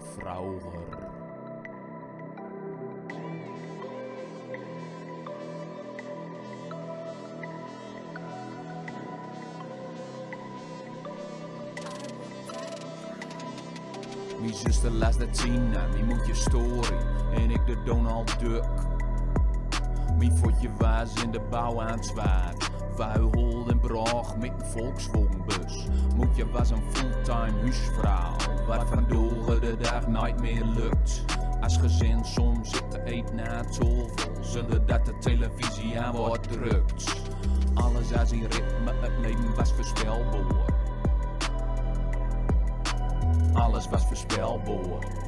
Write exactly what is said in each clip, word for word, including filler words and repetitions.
Vroeger. Mien zuster las de Tina, mien moeder story en ik de Donald Duck. Mien voetje was in de bouw aan 't zwaard. Vuil en braag met een Volkswagenbus. Moetje was een fulltime huisvrouw, wat vandaag de dag nooit meer lukt. Als gezin soms zit te eten aan tafel, zonder dat de televisie aan wordt gedrukt. Alles was in ritme, het leven was voorspelbaar. Alles was voorspelbaar.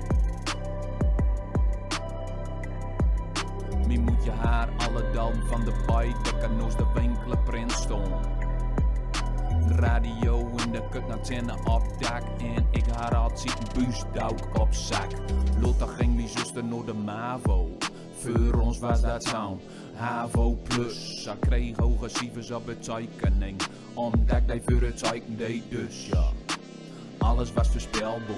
Mien moetje had alle dalen van de pie, de kanoos, de winkel, prins stond. Radio in de keuken, antenne op dak en ik had altijd een buusdoek op zak. Later ging mien zuster naar de mavo. Voor ons was dat zo'n havo plus. Ze kreeg hoge cijfers op betekening, omdat ik voor het teken deed, dus ja. Alles was voorspelbaar.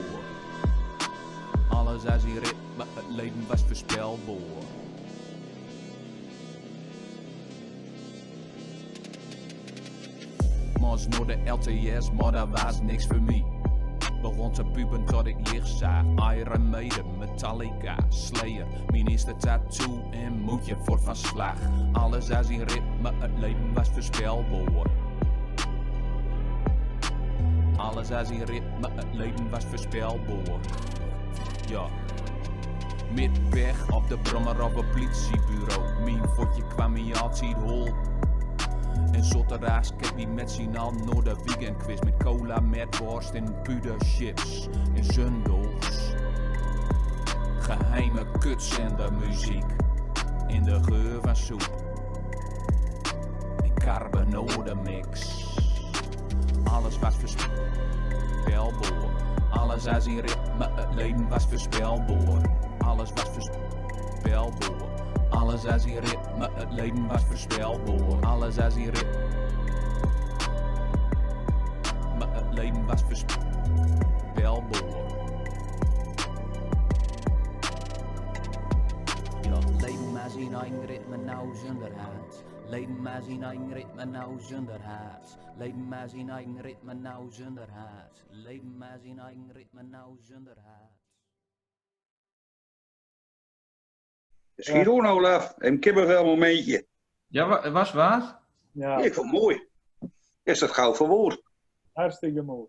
Alles was in ritme, het leven was voorspelbaar. Mos naar de L T S, maar dat was niks voor mij. Begon te puben tot ik licht zag. Iron Maiden, Metallica, Slayer. Mien eerste tattoo en moetje voor van slag. Alles was in ritme, het leven was voorspelbaar. Alles was in ritme, het leven was voorspelbaar. Ja. Met pech op de brommer op het politiebureau. Mien voetje kwam mien altijd hol. En zotterdags keek wie met zien al naar de weekendquiz. Met cola, met worst en puderchips. En zondags geheime kutzendermuziek. In de geur van soep. Een carbonade mix. Alles was voorspelbaar. Alles was in ritme, het leven was voorspelbaar. Alles was voorspelbaar. Alles was in ritme, het leven was voorspelbaar. Alles was in ritme, het leven was voorspelbaar. Ja, leven maar zien eigen ritme, nou zonder haat. Leven maar zien eigen ritme, nou zonder haat. Leven maar zien eigen ritme, nou zonder haat. Leven maar zien eigen ritme, nou zonder haat. Schiet oor nou, Lef. Een kippenvel momentje. Ja, wa-, was waar? Ja. Ik vond het mooi. Is dat gauw verwoord? Hartstikke mooi.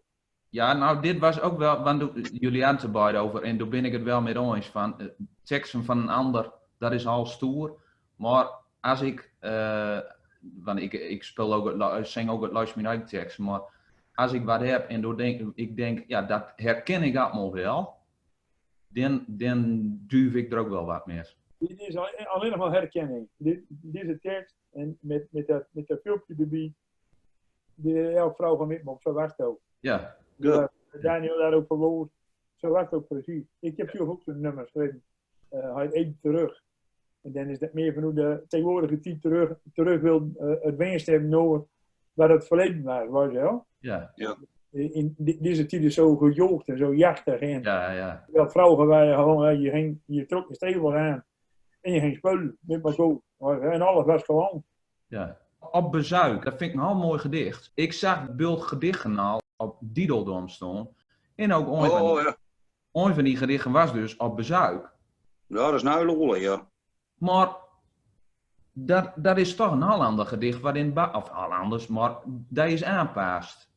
Ja, nou, dit was ook wel, want doe- jullie hadden het er beide over en daar ben ik het wel met eens van. Eh, teksten van een ander, dat is al stoer. Maar als ik, eh, want ik, ik speel ook het, lu- zing ook het luister mijn eigen teksten, maar als ik wat heb en door denk, ik denk, ja, dat herken ik allemaal wel, dan, dan duif ik er ook wel wat meer. Dit is al- alleen nog maar herkenning. Dit, deze tekst en met, met, dat, met dat filmpje erbij. Die elk vrouw van wit, maar zo was het ook. Ja. Ja. Daniel daar ook verwoord. Zo was het ook precies. Ik heb zelf ook zo'n nummer geschreven. Eh, hij even terug. En dan is dat meer van hoe de tegenwoordige tijd terug, terug wil, eh, het winst hebben naar waar het verleden was, was wel. Ja. Ja. In, in di- deze tijd is zo gejoogd en zo jachtig. En ja, ja. Terwijl vroeger waren gewoon, eh, je ging, je trok je stevel aan en je ging spelen met elkaar. En alles was gewoon. Ja. Op bezoek, dat vind ik een heel mooi gedicht. Ik zag het beeld gedichten al op Diedeldom staan. En ook een van die, ja, een van die gedichten was dus op bezoek. Ja, dat is nou lollig, ja. Maar dat, dat is toch een heel ander gedicht, wat in ba- of heel anders, maar dat is aanpast.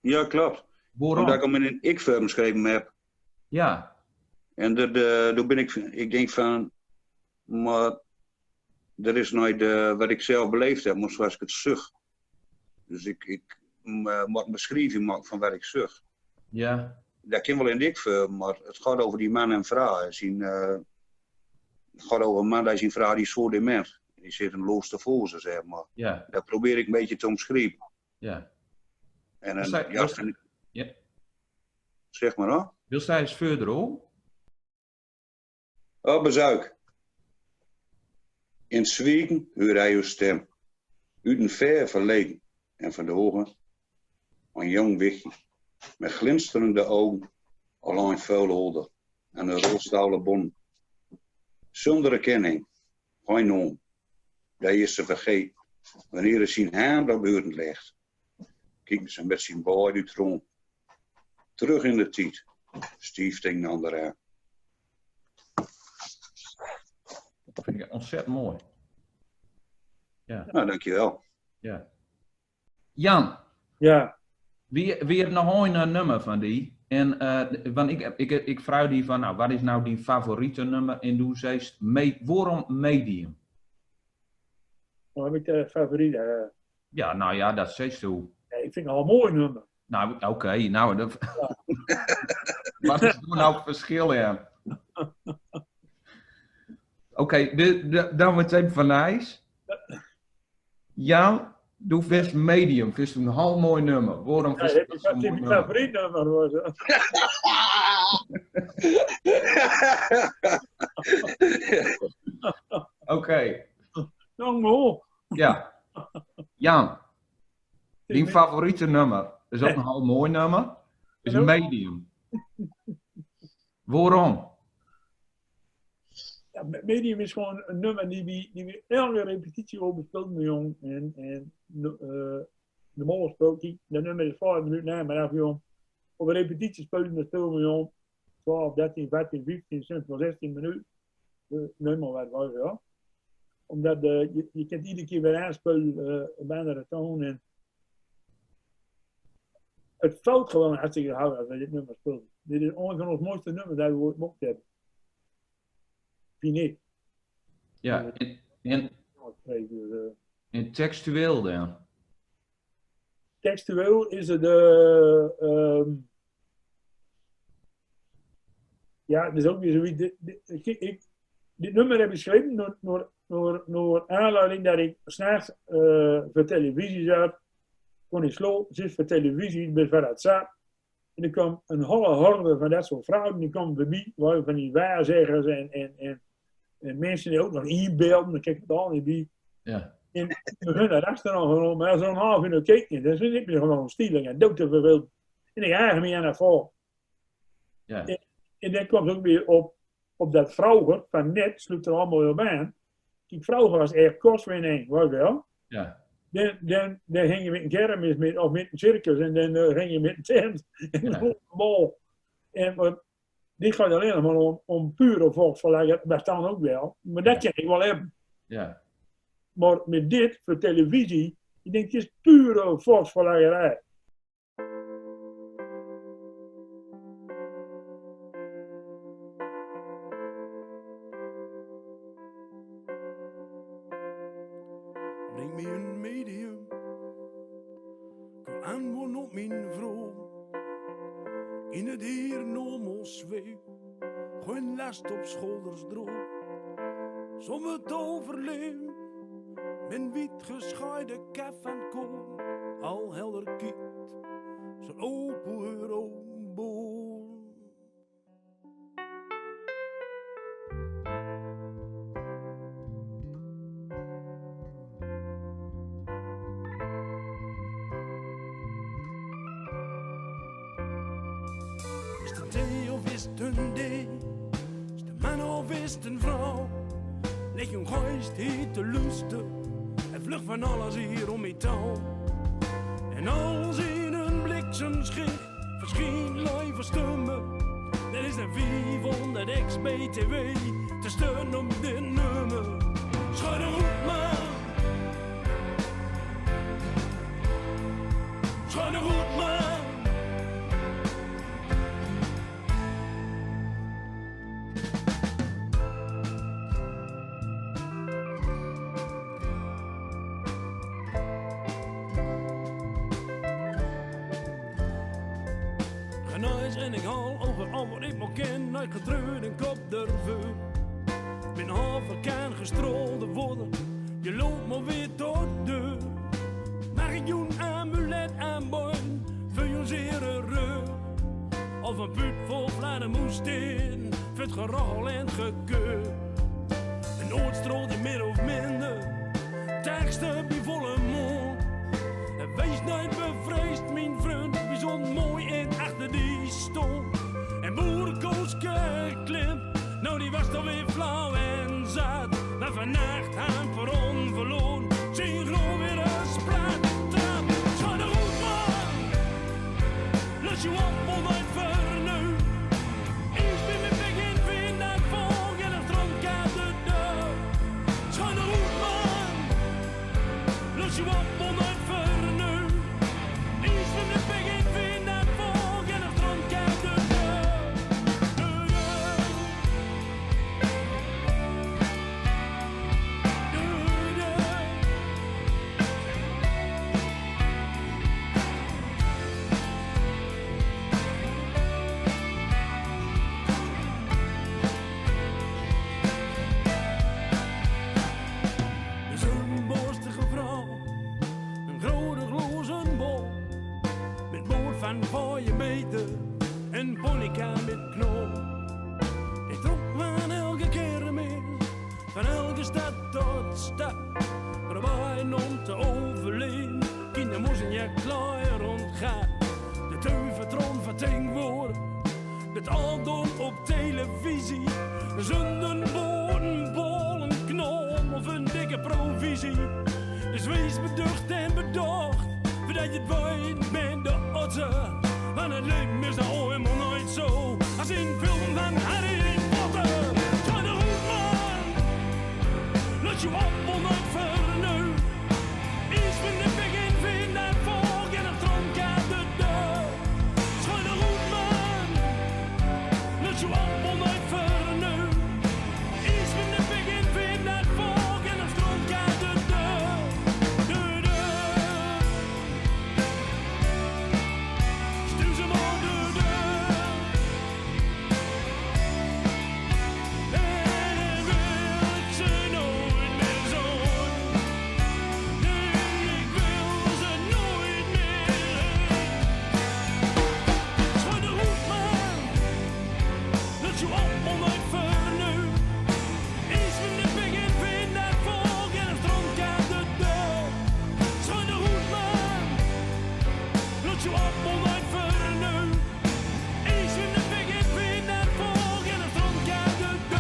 Ja, klopt. Waarom? Omdat ik hem in een ik-vorm geschreven heb. Ja. En de, de, toen ben ik, ik denk van, maar dat is nooit de, wat ik zelf beleefd heb, maar zoals ik het zag. Dus ik, ik m- eh, moet een beschrijving maken van wat ik zag. Ja. Dat kan wel in ik-vorm, maar het gaat over die man en vrouw. Zien, eh, het gaat over een man die zijn vrouw, die is zo dement. Die zit in een loze fase, zeg maar. Ja. Dat probeer ik een beetje te omschrijven. Ja. En wil dan, zij, ja, wil zij, vind ik, ja, zeg maar, hoor. Wil zij eens verder, hoor? Op bezoek. In 't zwiegen huur hij uw stem. Uit een ver verleden en vandaag. Een jong wichtje met glinsterende ogen, al lang veel ouder. aan de rolstolen bónden. Zonder erkenning, gein naom. Dae is te vergeten, wanneer zien haemd op uren ligt. Kiek ze met zien baard uit rond. Terug in de tijd. Stief tegen de andere aan. Dat vind ik ontzettend mooi. Ja. Nou, dankjewel. Ja. Jan. Ja. Wie, wie het nog een eh, nummer van die? En, eh, want ik, ik, ik vraag die van, nou, wat is nou die favoriete nummer? En toen zei ze, me, waarom Medium? Waarom heb ik de favoriete? Eh, ja, nou ja, dat zei ze toen. Ja, ik vind het al een mooi nummer. Nou, oké, nou, dat, wat is er nou het verschil in? Oké, de, de, dan meteen van Nijs. Ja, du vist Medium, vist een heel mooi nummer. Waarom vist du dat zo'n mooi nummer? Favoriet nummer, hoor. Oké. Dank me wel. Ja. Jan, dien favoriete nummer is ook een heel mooi nummer. Is Medium. Waarom? Ja, Me-, Medium is gewoon een nummer die we, die we elke repetitie over speelden, jong. En, en eh, normaal gesproken, dat nummer is vijf minuten, nee, maar af, jong. Op een repetitie speelden we, speelden we, jong, twaalf, dertien, vijftien, vijftien, soms wel zestien minuten. Eh, neem maar wat, weet je wel. Omdat eh, je, je kunt iedere keer weer aanspelen eh, op andere toon. En het valt gewoon hartstikke hard als we dit nummer spelen. Dit is een van ons mooiste nummers die we ooit gemaakt hebben. Vind ik. Ja, en, en, dus, eh, en textueel dan? Textueel is het, eh, ehm, ja, het is ook weer zoiets. Dit, dit, ik, ik, dit nummer heb ik geschreven door, door, door, door aanleiding dat ik 's nachts eh, voor televisie zat. Kon ik slapen, zit voor televisie, ik ben van het zat. En er kwam een hele horde van dat soort vrouwen, die kwamen voorbij, waar van die waarzeggers en, en, en, en mensen die ook nog inbelden, dan kreeg ik het al niet bij. Ja. En we gingen daar achter nog rond, maar zo'n half uur keek niet. Dus ik ben gewoon stil en dood te vervelen. En ik erger me aan het vol. Ja. En, en dan kwam ze ook weer op, op dat vroeger, van net, sloot er allemaal weer op aan. Kijk, vroeger was echt kostwinning, weet je wel. Ja. Dan, dan, dan hingen we met een kermis met, of met een circus en dan eh, hingen we met een tent. En ja. Een bal. En maar dit gaat alleen nog maar om, om pure volksverlegger, dat dan ook wel. Maar dat kan ik wel hebben. Ja. Maar met dit, voor televisie, ik denk, het is pure volksverleggerij. Bring me een medium. Kom aan, woon op mijn vrouw. In het hier nomos zweef. Goeien last op schouders droog. Zonder toverleeuw. Mijn wiet geschaide kef en koor. Al helder kiet. Zo'n open roodboor. Is 't een thee of is 't een dee? Is 't een man of is 't een vrouw? Leg uw geest hier te lusten en vlug van alles hier om je touw. En als in een bliksemschicht verschijnt lui verstummen, dan is de vierhonderd X B T W te steunen om dit nummer. Schuin goed, man. Schuin goed, man. Genuis en ik haal over al wat ik maar ken, nooit getreurd en kop ervoor. Mijn halve kan gestrolde worden, je loopt maar weer tot deur. Mag ik je een amulet aanboden, voor je zere rug? Of een put vol fladdermoes in, voor het gerochel en gekeur. En nooit strolt je meer of minder, teksten bij volle mond. En wees nooit bevreesd, mijn vriend, we zond mooi en achter die stond. En boerenkoos, kerk, En ponyka met knol. Dee trok vaan elke kermis, vaan elke stad tot stad. Probeerde om te overleven, kinder moesten je klaar rondgaan. De teuver trom vertegenwoordigd, dat al dan op televisie. Zonder woorden, bol, een knol of een dikke provisie. Dus wees beducht en bedacht, voordat je het weet bent de otter. Want het leven is nou eenmaal nooit zo als in film van Harry Potter. Schuin de hoed man, laat je appel nooit verneuk. Is van de pik in vind en volg en het rondkaart de deur. Schuin de hoed man, laat je appel nooit verneuk. Is van de pik in vind en volg en het rondkaart de deur. De deur. Stuur ze maar de deur. En wil ik ze nooit meer zoen. Nee, ik wil ze nooit meer heen. Schuin de hoed man, laat je appel nooit verneuk. Is van de pik in vind en volg en het rondkaart de deur. Schuin de hoed man, laat je appel nooit verneuk. Is van de pik in vind en volg en het rondkaart de deur.